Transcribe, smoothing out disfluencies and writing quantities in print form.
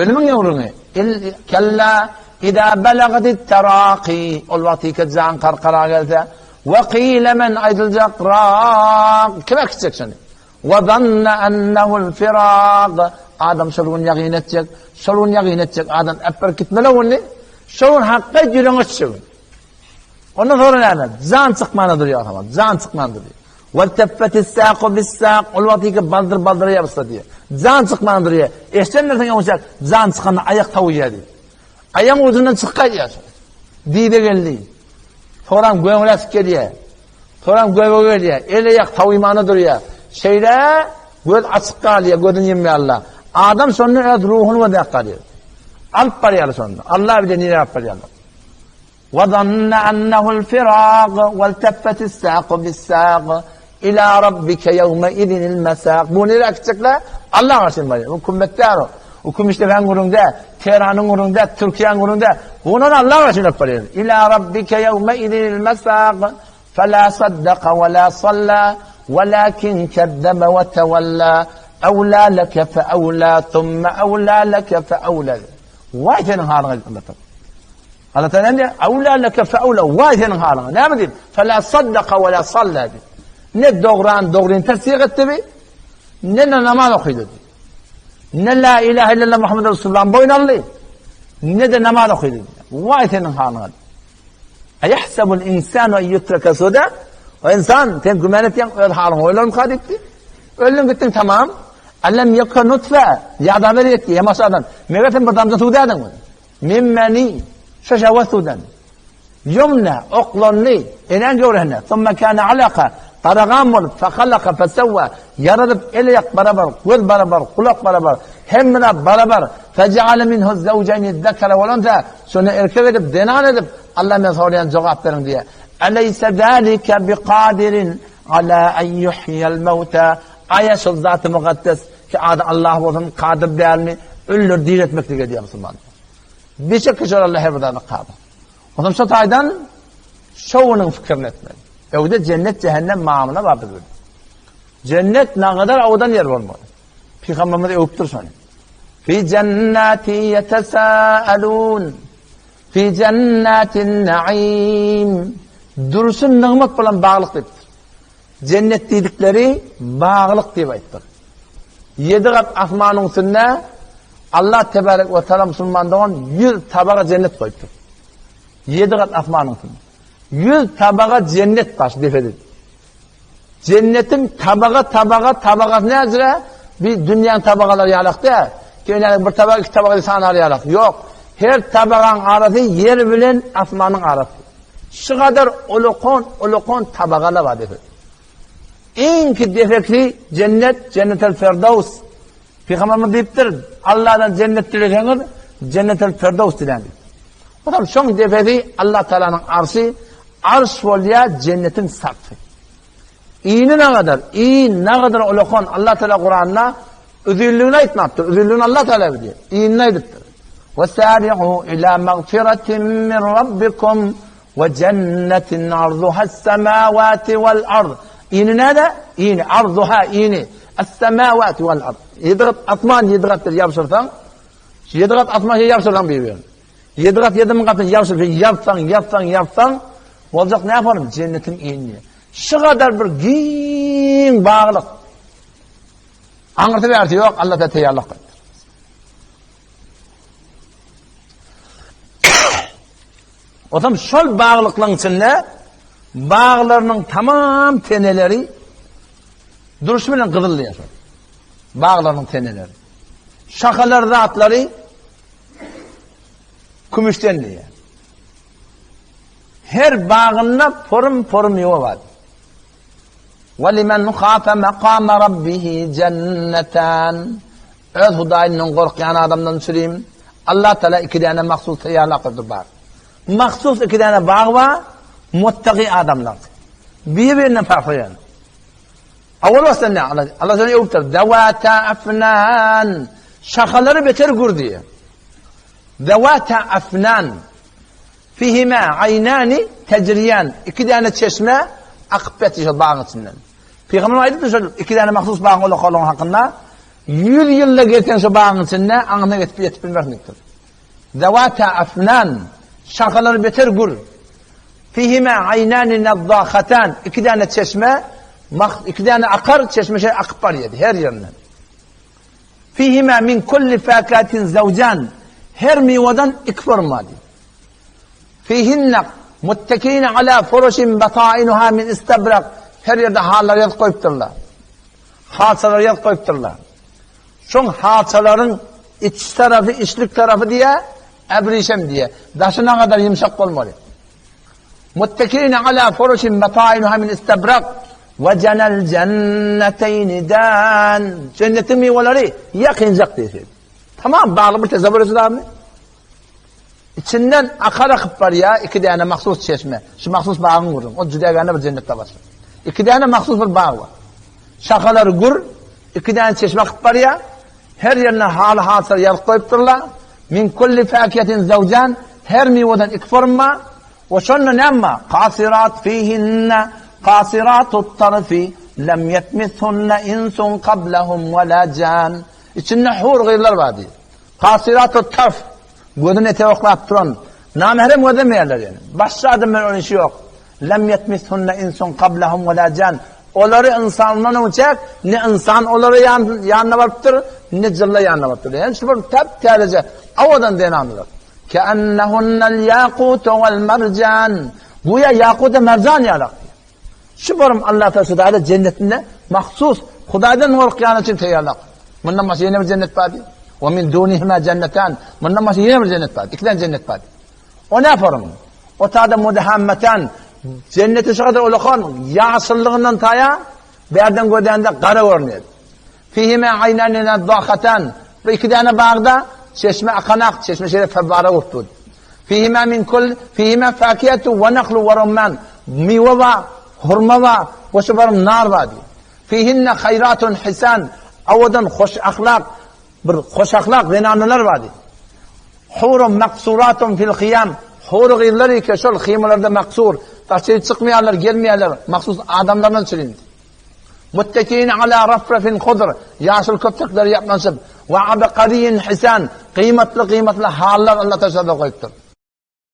Ölümiň ýumrugy. Kella iza belagatit teraki. Ol wagt ýeke jan karkara gelse, we kile men aýdyljak rak. Kim äkitjek şony? We zanna ennehul firak. Adam şol gün ýagyn etjek, şol gün ýagyn etjek adam äpber gitmeli güni. Şol gün hakka ýüregiň ötjek. Ondan sonra näme? Jan çykmana durýar hawa, jan çykman durýar. We teffetis-saqu bis-saq, ol wagt ýeke baldyr baldyra ýapyşsa diýýär. Jan çykman durýar. Eşdenmirsiň öňçäk, jan çykanda aýak towuýar diýip. Aýagyň ujundan çykyp gaýdýar. Dide geldi. Soram göňläsip gelýär. Soram göbege gelýär. El-aýak towymana durýar. Şeýle göz açyk galýar, gözüni ýumýarlar. Adam şonda öz ruhuny gözläp galýar. Alyp barýarlar şonda. Allah bilen nirä alyp barýarlar. وَظَنَّ أَنَّهُ الْفِرَاقُ وَالْتَفَّتِ السَّاقُ بِالسَّاقِ إِلَى رَبِّكَ يَوْمَئِذٍ الْمَسَاقُ Bu nirä gitjekler? Allah garşy barýar. Bu kümmet däl o. Bu Kümüşdepäň gürrüň däl, Tehranyň gürrüň däl, Türkiýäň gürrüň däl. Bundan Allah garşy alyp barýar. إِلَى رَبِّكَ يَوْمَئِذٍ الْمَسَاقُ فَلَا صَدَّقَ وَلَا صَلَّى وَلَكِنْ كَذَّبَ وَتَوَلَّى أَوْلَى لَكَ فَأَوْلَى ثُمَّ أَوْلَى لَكَ فَأَوْلَى Waý seniň halyňa diýip Allah Taala. Allah Taala näme diýýär? Awla leke faula. Waý seniň halyňa. Näme diýip? Fela saddaka we la salla diýip. Ne dogran dogryny tassyk etdi bi, ne ne namaz okydy diýip. Ne la ilahe illallah Muhammed Resulullah boýun aldy. Ne de namaz okydy diýip. Waý seniň halyňa. Ayahsabul insanu en yutraka suda? O insan sen güman etýäň öz halyňy oýlarmyka diýipdi. Öldüň gitdiň tamam. Alem yeka nutfe. Ýada ber ýetdi ýamaşadan. Meger sen bir damja suw dädiňmi? Min meni şu şehwet suwdan. Ýumna oklandy enäň göwresinde. Summa kana alaka garagan bolup fehalaka fesewwa ýaradyp el-aýak barabar, göz barabar, gulak barabar, hemme zat barabar. Fejeale minhu zewjeýni zekere wel unsa şony erkek edip, zenan edip, Allah men soraýan jogap beriň diýýär. Eleyse zalike biqadirin Ala en yuhyiyel mewta, Aýa şol Zaty Mukaddes ki ady Allah bolsun kadyr dälmi ölüleri diriltmeklige diýýär musulmanlar. Bişek ki şol Allah her bir zada kadyr. Ondan şo taýdan şo günüň pikirini etmeli. Öwde jennet cehennem mamla bar biz bilen. Jennet nagadar awdan ýer bolmaly. Pygamberimiz öwüpdir şony. Fi jennati yetesaalun Fi jennatin naim. Dursun nygmat bilen baglyk diýipdir. Jennet diýdikleri baglyk diýip aýtdyr. Ýedi gat asmanyň üstünde Allah tebarek we taala musulman dogan 100 tabaga jennet goýupdyr. Ýedi gat asmanyň üstünde. 100 tabaga jennet baş depede. Jennetiň tabaga tabaga tabagasy näjire? Bir dünýäň tabagalary ýalak däl. Dünýäniň bir tabagy, iki tabagy sanar ýalak. Ýok. Her tabagaň arasy ýer bilen asmanyň arasy. Şu gadar ulukon, ulukon tabagalar bar depek. Iňki depekli jennet, Jennetel Ferdows. Pygamberimiz diýipdir, Allahdan jennet dileseňiz, Jennetel Ferdows diläň diýip. Otam şoň depesi Allah Taalanyň arşy, Arş bolýar jennetiň sakfy. Ini nagadar, in nagadar ulakan Allah Teala Kuranda üzünligini aýtmapdyr. Üzünligini Allah Teala bilýär. Inini aýdypdyr. Ve sari'u ila magfiratin min rabbikum ve cennetin arzuha semawati vel ard. Ini näde? Ini arzuha ini. Es-semawati vel ard. Ýedi gat asman ýedi gatdyr ýapşyrsaň, ýedi gat asman ýapşyrsaň bir-birini. Ýedi gat ýedi müň gatyny ýabşyryp, ýazsaň, ýazsaň, ýazsaň, boljak näme bolar? Jennetiň ini. Şu gadar bir giň baglyk. Aňyrsy bärsi ýok, Allah da taýýarlyk goýupdyr. Otam şol baglyklaryň içinde baglarynyň tamam teneleri durşy bilen gyzyl diýär. Baglarynyň teneleri. Şahalar zatlary Kümüşden diýýär. Her bagynda porum-porum miwe bar. Ve limen khafa maqama rabbihi jennatan. Öz Hudaýyndan gorkýan adamdan üçin Allah Taala iki däne mahsus taýýarlap goýdy bar. Mahsus iki däne bag bar, muttaki adamlar. Bir-birinden parhlaýan. Awal başdan ne? Allah, Allah seni öwüpdir. Zewata afnan. Şahalary beter gür diýýär. Zewata afnan. Fihima aynani tejriyan. Iki däne çeşme akyp ýatyr şol bagyň içinden. Pygamber aýdypdyr şol iki däne mahsus bagyň ulakalygyň hakynda. Ýüz ýylda gezseň şu bagyň içinde, aňyna geçip ýetip bilmersiň diýipdir. Zewata afnan, şahalary beter gür. Fihima aýnani nazzahatan, iki däne çeşme, iki däne akar çeşme şeýle akyp barýardy her ýerinden. Fihima min kulli fakatin zawjan, her miwedan iki forma bardy. Fihinne muttekiine ala furuşin batainuha min istebrak, her ýerde halylar ýazyp goýupdyrlar. Haçalar ýazyp goýupdyrlar. Şoň haçalaryň iç tarapy, içlik tarapy diýä, äbrişem diýä. Daşyna gadar ýumşak bolmaly. Muttekiine ala furuşin batainuha min istebrak we jenel jenneteyni dan. Jennetiň miweleri ýakynjak diýse. Tamam bagly bir tezewür edilami? Içinden akar akyp barýar iki däne mahsus çeşme. Şu mahsus bagyň gürrüň. O jüdägäne bir jennetde başlar. Iki däne mahsus bir bag bar. Şahalary gür, iki däne çeşme akyp barýar. Her ýerine haly hatyr ýazyp goýupdyrlar. Min kulli fakiyatin zawjan, her miweden iki form bar. We şonda näme bar? Kasirat fihinne kasiratut tarfi lem yetmishunne insun kablahum we la jan. Içinde hur gyzlar bar diýip. Kasiratut tarf, gözüni ete oklap duran, namährem gözlemeýärler ýöne. Başga adam bilen onuň işi ýok. Lem ýetmishunne insun kablahum we la jan. Olary ynsandan öňçäk ne ynsan olara ýanyna barypdyr, ne jynlar ýanyna barypdyr. Ýöne şu bir täp-täzeje owadan zenanlar. Keannehunnel ýakutu wal marjan. Güýä ýakut we marjan ýalak. Şu borum Allah Taala jennetinde mahsus Hudaýdan gorkýan üçin taýýarlak. Mundan başga ýene bir jennet bar diýip. Wa min dunihima jennetan. Mundan başga ýene bir jennet bar. Iki tane jennet bar. O ne forum? O tada mudahammatan. Jenneti şu kadar ulakan ýaşyllygyndan taýa bärden gözlände gara görünýär. Fihime aýnani naddahatan. Bu iki däne bagda çeşme akanak, çeşme şeýle fewwara bolup dur. Fihime min kul, fihime fakiyetu we nahlu we rumman. Miwe bar, hurma bar, we şu baryň nar bar diýip. Fihinne haýratun hisan. Owadan hoş ahlak, bir hoş ahlak zenanalar bar diýip. Hurun maksuratun fil hyýam. Hury gyzlar eke şol hyýmalarda maksur. Daşary çykmaýarlar, gelmeýärler. Mahsus adamlardan çürin. Muttekiine ala rafrafin hudr, ýaşyl köpçekleri ýaplanyşyp, we abkariýin hisan, gyýmatly-gyýmatly halylar Allah taşlada goýupdyr.